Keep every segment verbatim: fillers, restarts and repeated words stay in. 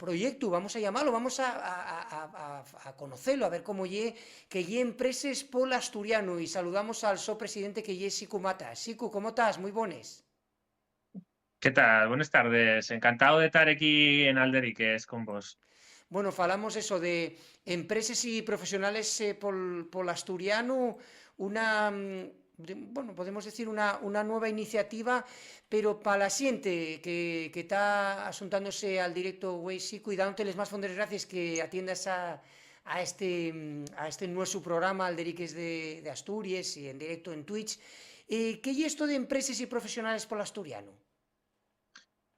proyectu, vamos a llamarlo, vamos a, a, a, a, a conocelo, a ver cómo ye, que ye Empreses pol Asturianu, y saludamos al so presidente, que ye Sicu Mata. Sicu, ¿cómo tas? Muy bones. ¿Qué tal? Buenas tardes. Encantado de estar aquí en Alderiques con vos. Bueno, falamos eso de empreses y profesionales, eh, pol, pol asturianu, una, mm, de, bueno, podemos decir una, una nueva iniciativa, pero pa la xente que, que ta asuntándose al directo güei, Sicu, y dándote les más fondes gracies que atiendas a, a este, mm, a este nuesu programa, Alderiques de, de Asturies, y en directo en Twitch. Eh, ¿qué ye esto de empreses y profesionales pol asturianu?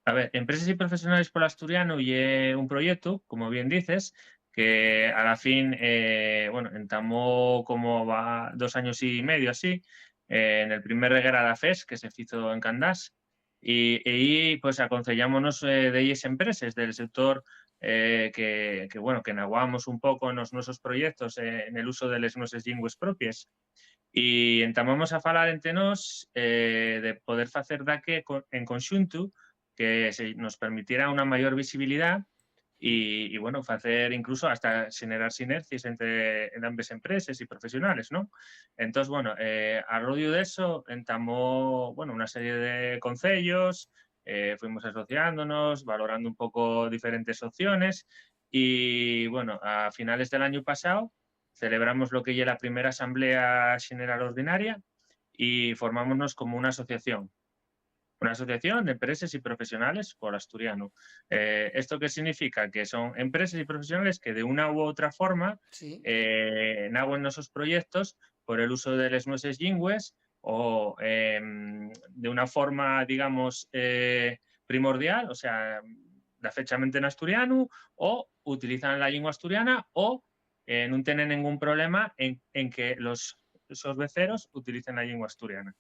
A ver, Empreses y Profesionales pol Asturianu ye un proyectu, como bien dices, que a la fin, eh, bueno, entamó como va dos años y medio así, eh, en el primer Reguera da Fes, que se fizo en Candás, y, y pues, aconceyámonos, eh, de ellas empreses del sector, eh, que, que, bueno, que naguamos un poco en los nuestros proyectos, eh, en el uso de les nuestras lingües propias. Y entamamos a falar entre nos, eh, de poder facer daque co-, en conxuntu, que se nos permitiera una mayor visibilidad y, y, bueno, facer incluso hasta generar sinergias entre, entre ambas empresas y profesionales, ¿no? Entonces, bueno, eh, a rodiu de eso entamó, bueno, una serie de concellos, eh, fuimos asociándonos, valorando un poco diferentes opciones y, bueno, a finales del año pasado celebramos lo que ye la primera Asamblea General Ordinaria y formámonos como una asociación. Una asociación de empreses y profesionales pol asturianu. Eh, ¿esto qué significa? Que son empreses y profesionales que de una u otra forma, Sí. eh, nagüen nuestros proyectos por el uso de les nuestras lingües o, em, de una forma, digamos, eh, primordial, o sea, da fechamente en asturianu, o utilizan la lengua asturiana, o, eh, nun tienen ningún problema en, en que los, esos veceros utilicen la lengua asturiana.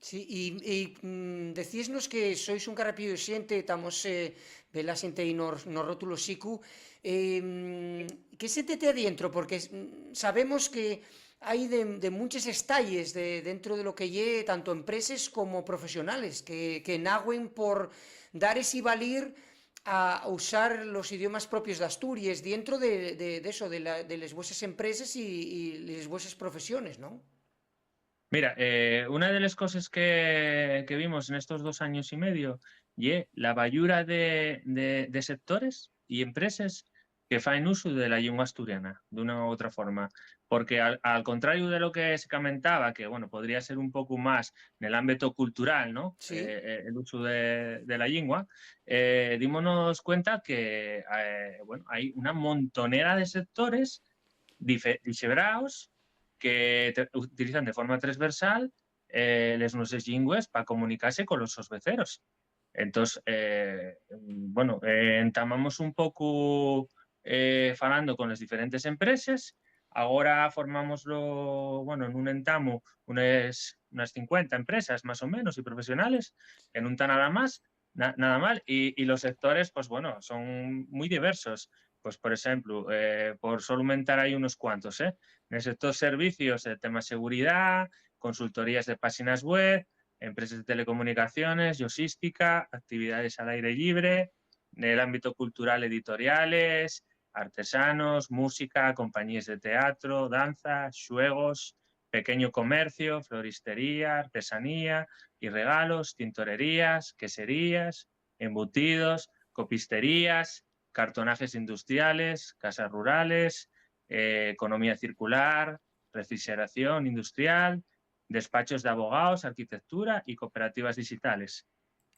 Sí, y, y, mm, decíesnos que sois un carrapíu de xente, tamos, eh, ve la xente ahí nos, nos rótulos, Sicu. Em, ¿qué se te te adientro? Porque, mm, sabemos que hai de, de munches estalles de, dentro de lo que ye tanto empreses como profesionales que, que nagüen por dar esi valir a usar los idiomas propios d'Asturies dientro de, de, de eso, de la, de les vueses empreses y, y les vueses profesiones, ¿no? Mira, eh, una de les coses que, que vimos nestos dos años y medio ye la bayura de, de, de sectores y empreses que faen usu de la llingua asturiana, d'una u otra forma. Porque al, al contrario de lo que se comentaba, que, bueno, podría ser un poco más nel ámbito cultural, ¿no? Sí. Eh, eh, el uso de, de la llingua, eh, dímonos cuenta que, eh, bueno, hai una montonera de sectores dife-, dixebraos que te-, utilizan de forma transversal, eh, les nuestras llingües pa comunicarse con los sos veceros. Entonces, eh, bueno, eh, entamamos un poco, eh, falando con les diferentes empreses. Agora formámoslo, bueno, en un entamu, unes, unas cincuenta empresas más o menos y profesionales, que nun ta nada más, na-, nada mal. Y, y los sectores, pues bueno, son muy diversos. Pues, por exemplu, eh, por solumentar hai unos cuantos, eh? Nel sector servicios, el tema seguridá, consultorías de páxinas web, empreses de telecomunicaciones, lloxística, actividades al aire llibre, nel ámbito cultural, editoriales, artesanos, música, compañíes de teatro, danza, xuegos, pequeño comercio, floristería, artesanía y regalos, tintorerías, queserías, embutidos, copisterías, cartonajes industriales, casas rurales, eh, economía circular, refrigeración industrial, despachos de abogados, arquitectura y cooperativas digitales.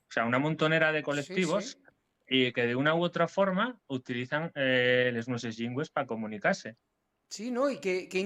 O sea, una montonera de Sí, colectivos sí. Y que de una u otra forma utilizan, eh, les nuestras llingües pa comunicarse. Sí, ¿no? Y qué, qué